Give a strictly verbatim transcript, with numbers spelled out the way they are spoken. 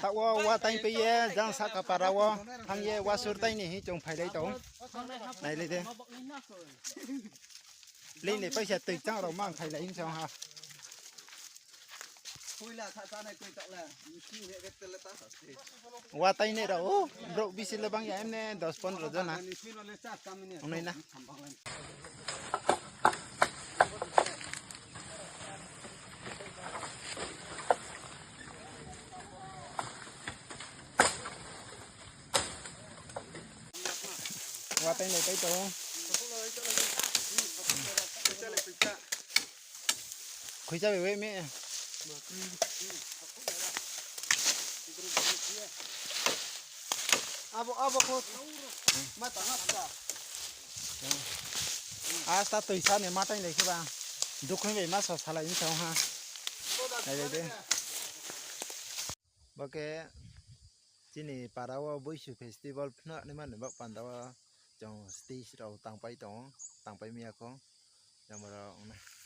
Tawo wa tai pe ye jang saka para wo thang ye wa sur tai ni hi chong phai lai tong. Nai le de. Lei le paisa twi chang rok mang phai lai hin chong ha. Wa tai ne ra o bro bisi le bang ya em ne dos pondro jona. Onai na. Wa tai nai tai to. Khuisa bai wai me. Abo abo ko mata hapta. Asta twi sa ne matai lai khiba. Dukhoi bai ma so salai ni sa ha. Nai de. Bo khe chini para o Buisu festival phwna hinwi mani bak panda o chwng stage rok tangpai tongo, tangpai miyakho. Jang borok wngnai.